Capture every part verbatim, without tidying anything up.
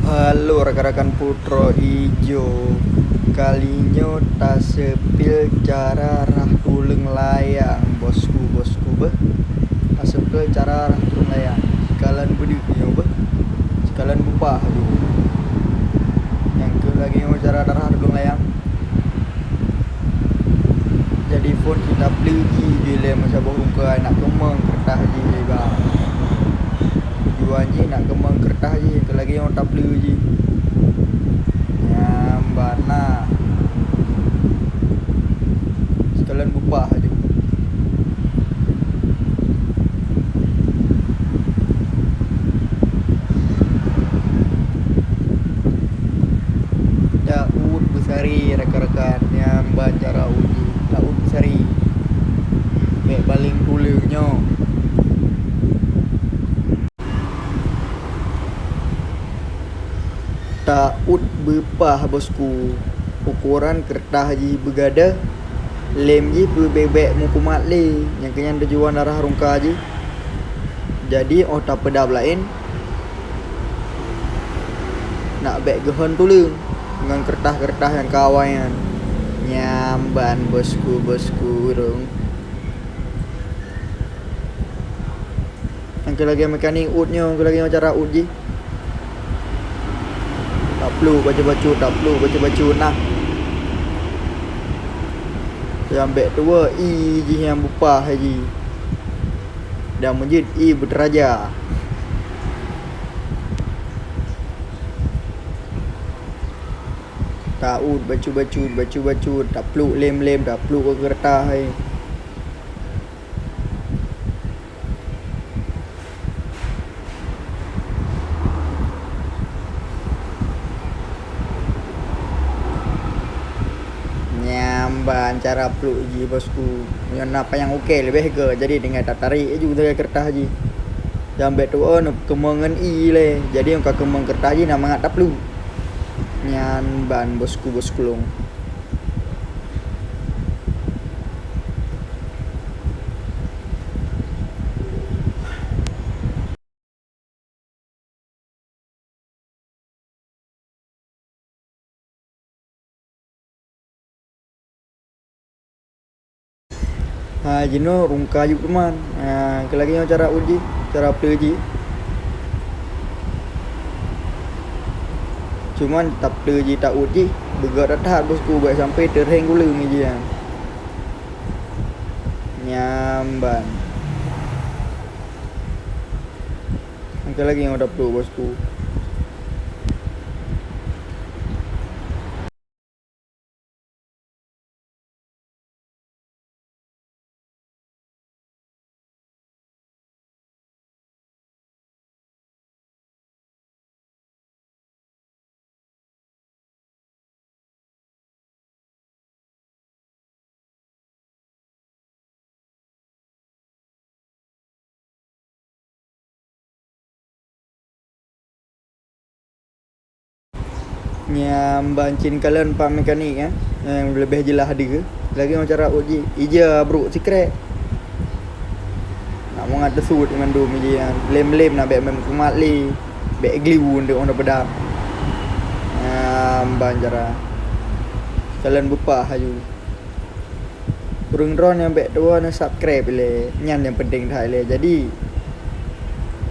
Halo rakan-rakan Putroe Ijo, kali nyoe taseupil cara rhah tuleueng layang, bosku-bosku beuh. Taseupil cara rhah tuleueng layang, sikalon beudeuek nyoe beuh, sikalon beupah laju. Nyang keu lagèe nyoe cara rhah tuleueng layang. Jadi phôn cit tapleue jih lé meusaboh rungka, nak keumong keureutah jih lé ba. Tujuan jih nak keumong keureutah jih, keu lagèe nyoe tapleue jih. Nyang bana. Sikalon beupah laju. Taut beusari rakan-rakan, nyan ban cara uji. Taut beusari. Bèk paleng tuleueng nyoe. Taut beupah, bosku. Ukoran keureutah jih beugadôh, lem jih peubèk-bèk meukumat lé, nyang keu nyan tujuan rhah rungka jih. Jadi, óh tapeudab laén, nak bèk geuhon tuleueng ngon keureutah-keureutah nyang ka awai nyan. Nyan ban, bosku-bosku ureueng. Nyang keu lagèe mekanik ut nyoe, keu lagèe nyoe cara ut jih. Tapluek bacut-bacut, tapluek bacut-bacut nah. Nyang bèk tuwoe ie jih nyang beupah jih. Dan meujeuet ie beuteuraja. Taut bacut-bacut, bacut-bacut, tapluek lem-lem, tapluek keu keureutah, hai. Nyan ban cara pluek jih, bosku. Meunyoe na panyang ukèe leubeh gèt, jadi tinggai tatarek laju sagai keureutah jih. Nyang bèk tuwoe neukeumong ngon ie lé. Jadi nyang ka keumong keureutah jih na mangat tapluek. Nyan ban, bosku, bosku lôn. Ha, jinoe rungka jeuet teuma. Ha, keu lagèe nyoe cara ut jih, cara pleue jih. Cuman tapleue jih, taut jih, beugèt that-that, bosku, bèk sampai teurheng guleueng jih nyan. Nyan ban. Angka lagèe nyoe tapluek, bosku. Nyan ban cit kalon pak mekanik, eh, nyang leubeh jeulaih deuh. Lagèe nyoe cara ut jih, ija brôk sikrek. Nak mangat teusut mandum ija nyan. Lem-lem na bèk meukumat lé. Bèk gliu untuk ureueng peudam. Nyan ban cara. Kalon beupah laju. Ureueng droeneuh bèk tuwoe neusubscribe ilèe, nyan nyang peunteng that ilèe. Jadi,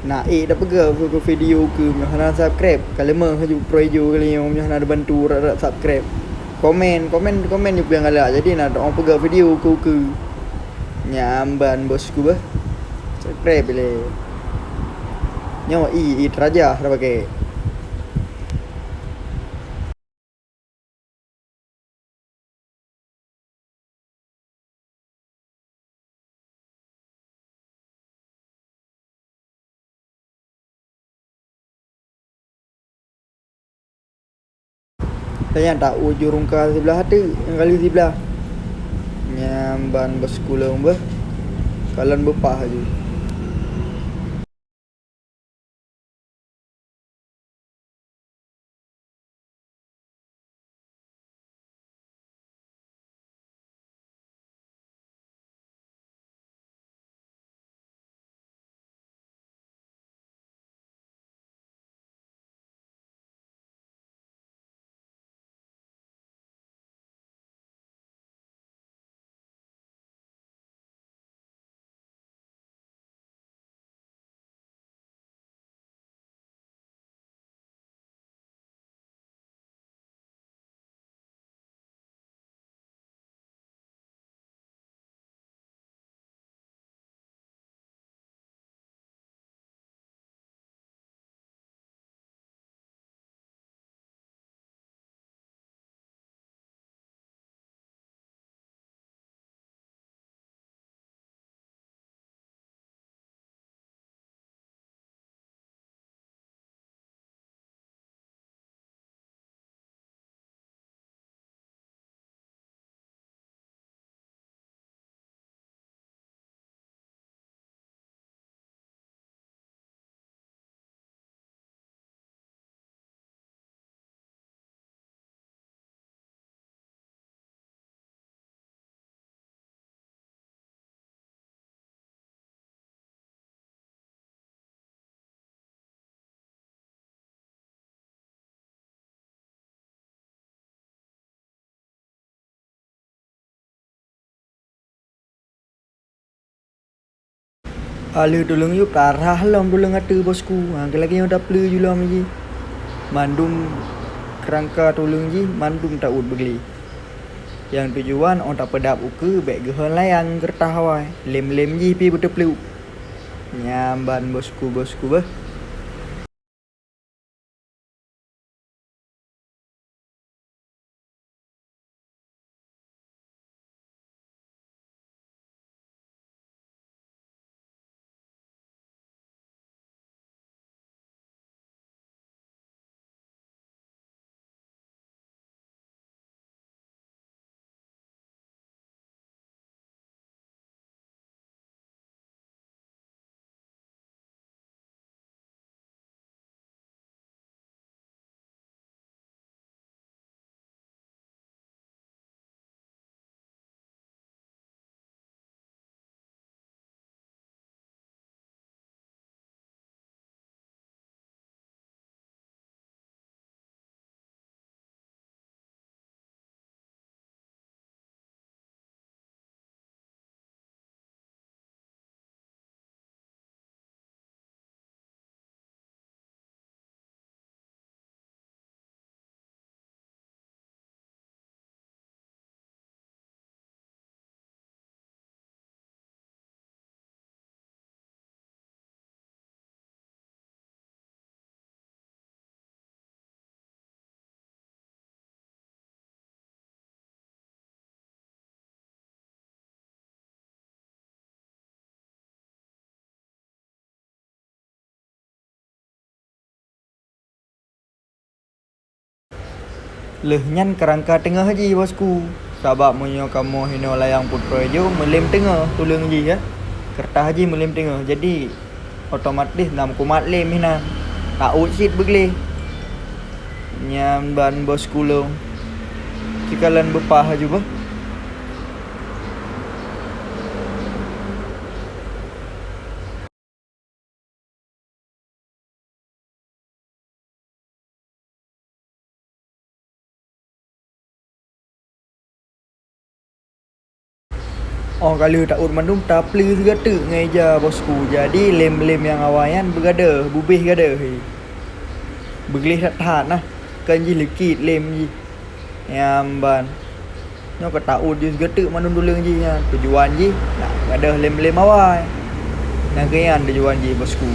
na ék tapeugah keu video keu meunyoe hana subscribe, ka leumoh laju projo kali nyoe meunyoe hana tabantu rot-rot subscribe. Komen, komen, komen ju peue nyang galak. Jadi na tapeugah video keu keu. Nyan ban bosku beuh. Subscribe ilèe. Nyoe i, i teuraja tapaké. Tanyang taut ju rungka siblah teuk, nyang kali siblah. Nyan ban beusekulong beuh, kalon beupah laju. Aleuh tuleueng yub tarhah lom tuleueng ateueh bosku, ha, lagée nyoe tapleue ju lom jih. Mandum keurangka tuleueng jih mandum taôt beugleh. Nyang tujuan óh tapeudab ukeue bék geuhon layang keureutas awai, lem-lem jih pih beuteupleuk. Nyan ban bosku-bosku beuh. Lheueh nyan keurangka teungoh jih bosku, sabab meunyoe kamoe hinoe layang putroe jih meulem teungoh tuleueng jih ya, keureutas jih meulem teungoh, jadi otomatis na meukumat lem hinan, taôt cit beugleh. Nyan ban bosku lôn, cikalon beupah aju beuh. Óh ka lheueh taôt mandum, tapleue sigoe teuk ngon ija bosku. Jadi lem-lem nyang awai nyan beugadôh, bubeh gadôh. Beugleh that-that nah, kon jih leukit lem jih. Nyan ban. Nyoe ka taôt jih sigoe teuk mandum tuleueng jih nyan. Tujuan jih nak gadôh lem-lem awai. Nyang keu nyan tujuan jih bosku.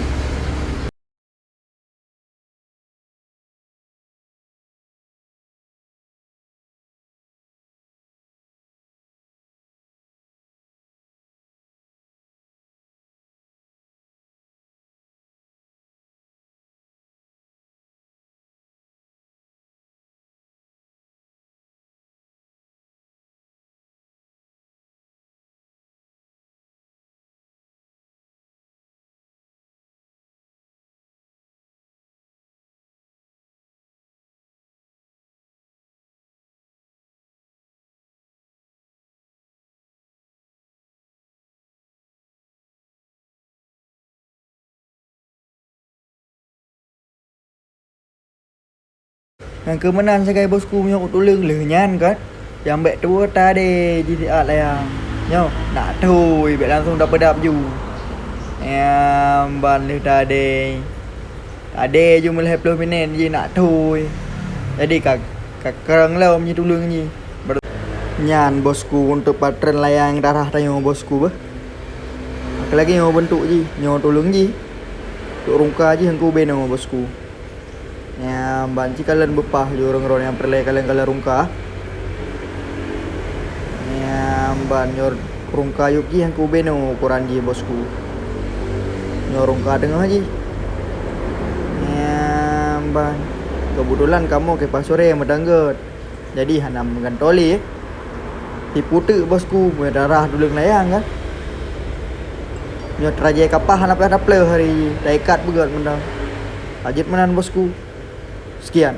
Nyang keu meunan sagai bosku, meunyoe tuleueng lheueh nyan kan, nyang bék tuwoe tadée jih siat layang. Nyoe nak thôi, bék langsong tapeudab ju. Nyan ban lheueh tadée. Tadée ju meulhèe ploh minét jih nak thôi. Jadi ka, ka kreueng lom jih tuleueng jih. Ber-, nyan bosku untuk patron layang darah tanyoe bosku beuh. Apalagi nyoe bentuk jih, nyoe tuleueng jih. Untuk rungka jih Teungku Beno bosku. Nyan ban cikalon beupah ju ureuëng droe nyang peureulée kalon-kalon rungka. Nyan ban nyoe rungka yub jih Teungku Beno ukuran jih bosku. Nyoe rungka teungoh jih. Nyan ban keubeutulan kamoe keu pasurée meutanggôt. Jadi hana meugantoe lé. Tipu teuk bosku, meunyoe darah tuleueng layang kan. Nyoe teurajée kapah hana payah tapleueh hari jih, taikat beugét meunan. Lanjut meunan bosku. Sekian.